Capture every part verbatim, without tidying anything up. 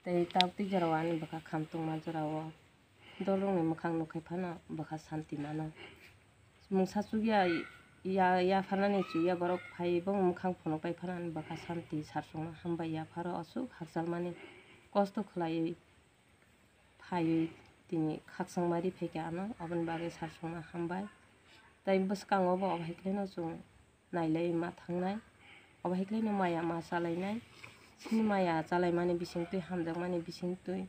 Tei tabuk tei jorao ani bwkha kham tongma jorao dolrokni mwkhang nukhai phano bwkha santi mano. Mungsa chukya ya, yapharnani chukya borok phaiwi bo mwkhang phunukpai phano ani bwkha santi sarsongno hambai. Yapharo aswk hakchalmani kosto khlaiwi phaiwi tini khakchangma ri phaikha ano, aboni bagwi sarsongno hambai. Tei bwskango bo obo hai khwlaino chwng nailai ma thangnai, obo hai khwlaino maya ma chalainai. Chini maya chalaimani bisingtwi, hamjakmani bisingtwi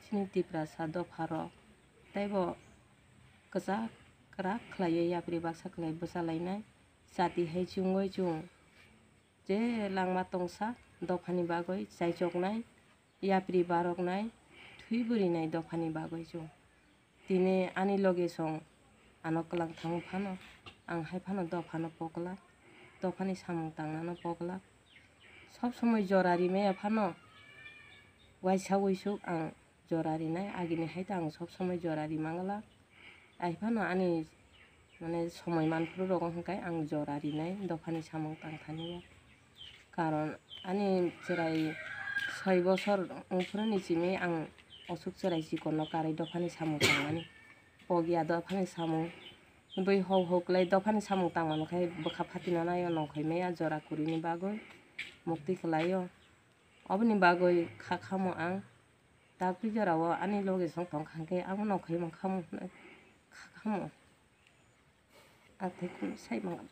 chini Tiprasa dopharok teibo kwchak kwrak khlaiwi yapri baksa khlai bwchalainai. Chati hai chwngwi chwng je langma tongsa dophani bagwi chaichoknai, yapri baroknai, thwi bwrinai dophani bagwi chwng. Tini ani loge song ano kwlang thango phano, ang hai phano dophano pokla, dophani samung tangnano pokla. Sob somoi jora rimaya phano waisa uisuk ang jora rinai, agini hai ta ang sob somoi jora rimangla. Ai phano ani mane somoi manphuru rogo hwnkhe ang jora rinai dophani samung tangthani o. Karon ani chwrai soi bosor wngphuru ni simi ang osuk chwrai chikonno karwi dophani samung tangmani. Pogya dophani samung bui hou hou kwlai dophani samung tangmano khai bwkha phatina naio nongkhoi maya jora kwrwini bagwi mukti kwlaio. Oboni bagwi kha khamo ang. Tabuk tei jorao ani loge song tongkha hwnkhe abo nongkhoi mankha mo hwnwi kha khamo. Ang tei kunu sai mangam.